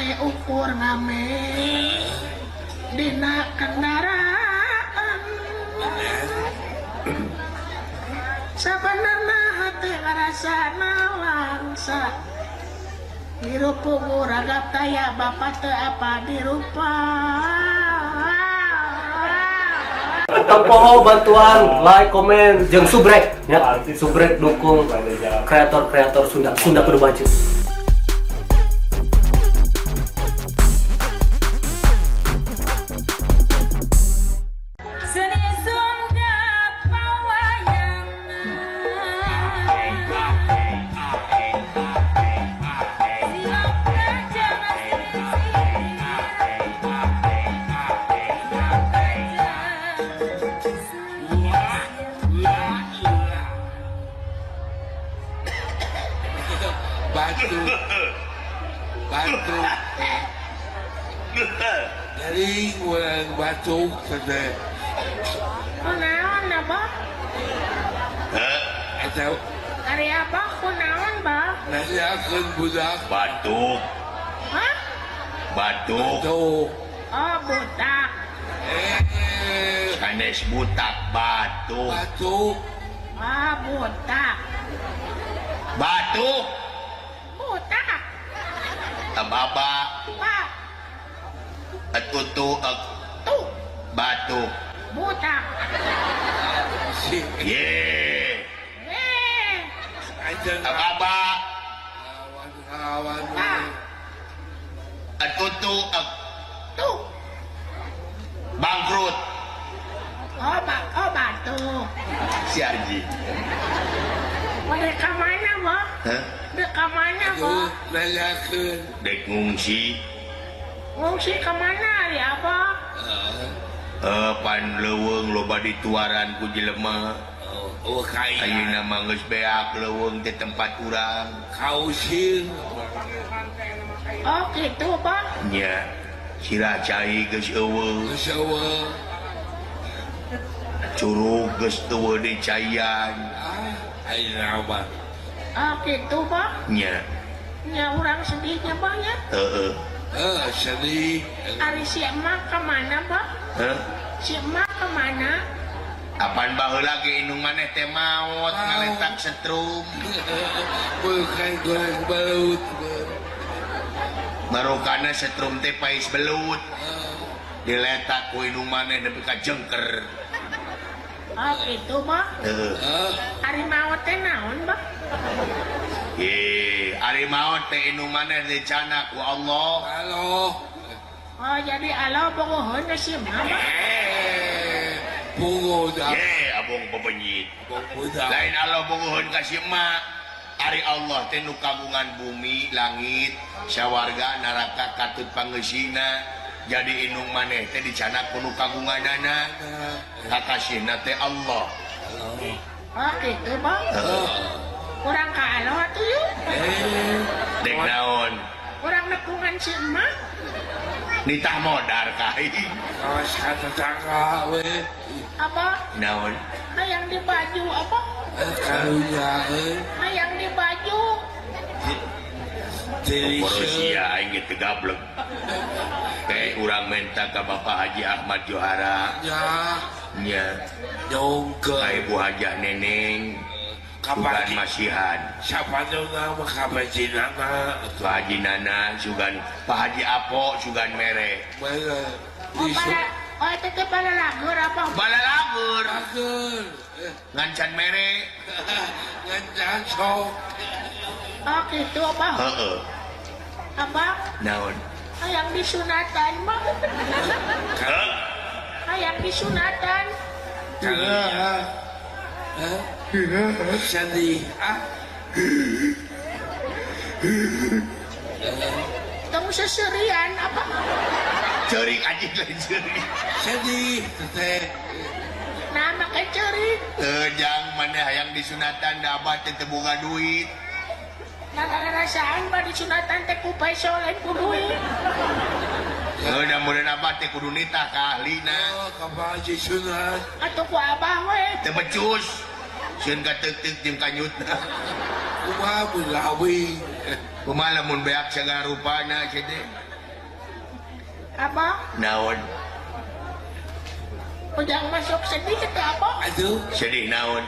we ukur ngamen dina kendaraan sabenerna hate ngarasa nawangsa hirup pugu ragap taya bapak teu apa dirupa. Tempoho bantuan like, komen, jeung subrek ya. Subrek dukung kreator-kreator Sunda. Sunda kudu maju. Seni Sunda pawayangan silakan jangan Batu batu jadi urang batuk teh Kunaon abah? Eta Ari abah kunaon bah? nanyakeun budak batuk. Hah? Batuk. Batuk. Oh butak. Sanes butak batuk. Batuk. Oh butak. Batuk. Butak. Tababa. Pak. Etutu ek. Tuh. Batuk. Butak. Ye. Eh. Tababa. Awan. Pak. Etutu ek. Tuh. Bangkrut. Oh, oh batuk. Si Haji. Dek ka mana, Bah? Hah? Dek ka mana, Bah? Nanyakeun. Dek ngungsi. Ngungsi ka mana ya, Bah? Pan leuweung loba dituaran ku jelema. Oh, kaya. Ayeuna mah geus beak leuweung teh tempat urang. Kausin. Oh, gitu, Bah. Nya. Sirah cai geus eueuh. Geus eueuh. Curug geus eueuh dicaian. Ah, ayeuna mah. Oh, gitu, Bah. Nya. Nya urang sedihnya, Bah, nya. Heeh. Sedih. Ari si emak ka mana, Bah? Hah? Si emak ka mana? Apaan baheula ge indung maneh teh maot ngaletak setrum. Bukan goreng belut. Barokana setrum teh pais belut. Diletak ku indung maneh nepi ka jengker. Oh, gitu, Bah. Heeh. Ari maot teh naon, Bah? Ye, ari maot teh indung maneh dicanak ku Allah. Allah. Oh, jadi Allah bogoheun ka si emak, Bah. Bungo dah. Ye, abong bebenyit. Budak. Lain Allah bogoheun ka si emak. Ari Allah teh nu kagungan bumi, langit, sawarga, neraka, katut pangeusina. Jadi indung maneh teh dicanak ku nu kagunganana. Kakasihna teh Allah. Oh, gitu, Bang. Heeh. Urang ka Allah atuh yuk. Dek naon? Urang nepungan si emak. Nitah modar ka aing. Kawas ka tetangga we. Apa? Naon? Hayang di baju apa? Karunya euy. Hayang di baju. Rusia aing ge teu gablek. Teh urang menta ka Bapak Haji Ahmad Johara. Nya. Nya. Nyongkeun. Ka Ibu Hajah Neneng. Kapan Sugan masihan. Siapa nama ka Pak Haji Nana? Pak Haji Nana sugan Pak Haji Apo sugan mere. Mere. Oh, bala, oh itu teh bala lagur apa? Bala lagur. Lagur. Ngancan mere. Ngancan sok. Oh gitu apa? Heeh. Apa? Naon? Hayang disunatan mah. Hah? Hayang disunatan. Heeh. Sedih. Ah. Tong seserian apa? Ceurik anjing lain ceurik. Sedih teh. Nah, make ceurik. Teu jang maneh hayang disunatan da abah teh teu boga duit. Nah, ngarasaan bah disunatan teh ku peso lain ku duit. Heuh, da meureun abah teh kudu nitah ka ahlina. Oh, ka Pak Haji sunat. Atuh ku abah we. Teu becus. Sieun kateuk-teuk jeung kanyutna. Kumaha mun lawing. Kumaha lamun beak sagala rupana sia teh? Abah. Naon? Ujang masuk sedih teh abah. Aduh, sedih naon?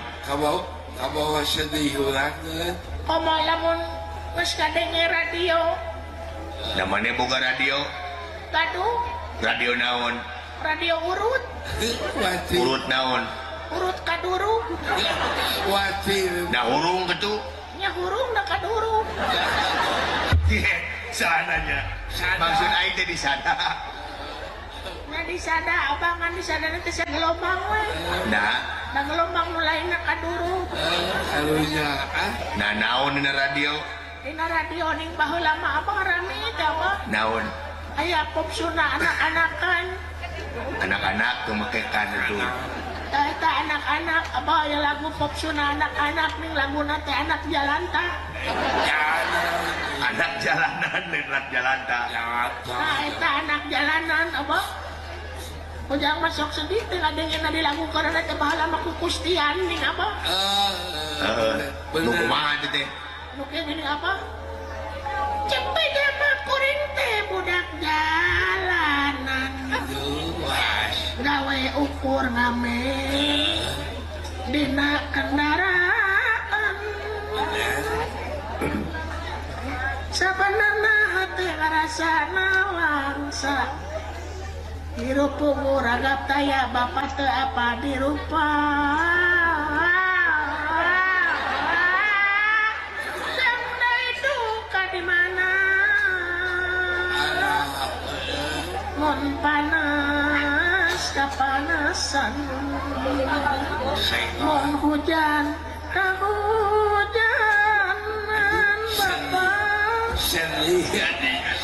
Kabawa sedih urang teh. Komo lamun geus kadenge radio. Namanya boga radio. Gaduh. Radio naon? Radio urut. Wati. Urut naon? Urut kaduru. Wati. Nah hurung kitu. Nya hurung da kaduru. Sananya. Maksud aing teh di sana. Nah di sana abang kan di sana teh gelombang we. Nah, da gelombang nu lainna kaduru. Karunya ah. Nah naon dina radio? Dina radio ning baheula mah abang rame teh abang. Naon? Aya pop Sunda anak-anakan. Anak-anak tuh makekan itu. Tah eta anak-anak abah aya lagu pop Sunda anak-anak ning laguna teh anak jalanta. Anak jalanan, anak jalanta. Nah eta anak jalanan abah. Ujang masuk sedih teh ngadengena dilagukeun teh baheula mah ku Kustian ning abah. Heeh. Nu kumaha teh teh? Nu kieu geuning abah. Cepet mah kuring teh budak jalanan. Gawe ukur ngamen dina kendaraan. Sabenerna hate ngarasa nawangsa. Hirup ragap taya bapak teu apa dirupa. Yang deui duka di mana? Mun panas kapanasan, mun hujan kahujanan bapak. Sedih.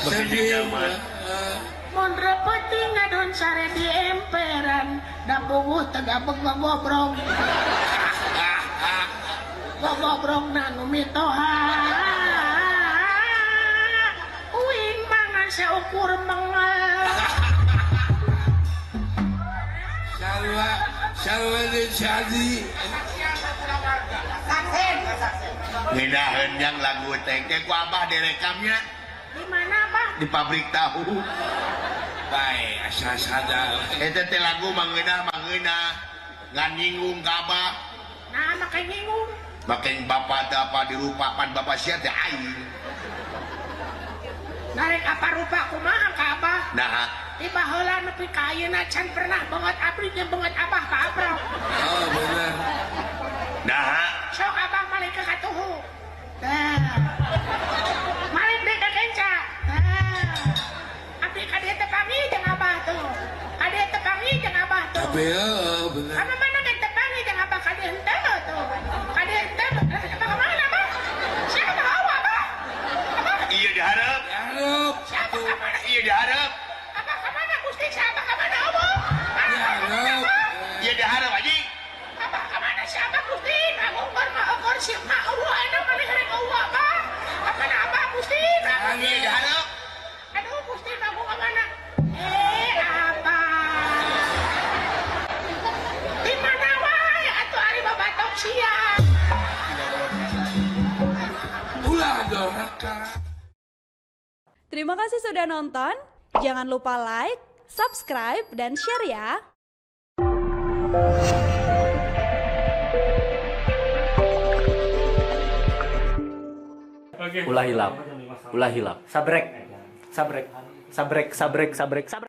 Sedih. Mun repoti ngadon sare di emperan, da puguh teu gabeg gogobrong. Gogobrong na nu mitoha. Uing mangan saukur mengel. Sarua jeung Sadi. Ngedaheun yang lagu teh ke ku abah direkamnya. Di mana abah? Di pabrik tahu. Bae asa sadar. Eta teh lagu mangeunah ngan nyinggung ka abah. Nah, make nyinggung. Make bapak teh apa dirupakan bapak sia teh aing. Narek apa rupa kumaha ka abah? Nah, di baheula nepi ka ayeuna can pernah banget abdi jeung banget abah ka abrok. Oh, bener. Nah, sok abah malik ka katuhu. Tah. Malik deui ka kenca. Tah. Abdi ka dieu teh panggih jeung abah tuh. Ka dieu teh panggih jeung abah tuh. Tapi heuh bener. Ka mana ge teh panggih jeung abah ka dieu henteu tuh. Ka dieu henteu. Abah ka mana abah? Siapa bawa abah? Abah. Iya dihareup. Dihareup. Siapa ka mana? Iya dihareup. Abah ka mana Gusti? Siapa ka mana abah? Dihareup. Iya dihareup anjing. Abah ka mana si abah Gusti? Ngagungkor mah eueuh si mah eueuh ayeuna maneh rek eueuh abah. Ka mana abah Gusti? Iya dihareup. Aduh Gusti manggung ka mana? Abah. Di mana wae atuh ari babatok sia. Ulah doraka. Terima kasih sudah nonton. Jangan lupa like, subscribe, dan share ya. Ulah hilap. Ulah hilap. Sabrek. Sabrek. Sabrek, sabrek, sabrek, sabrek.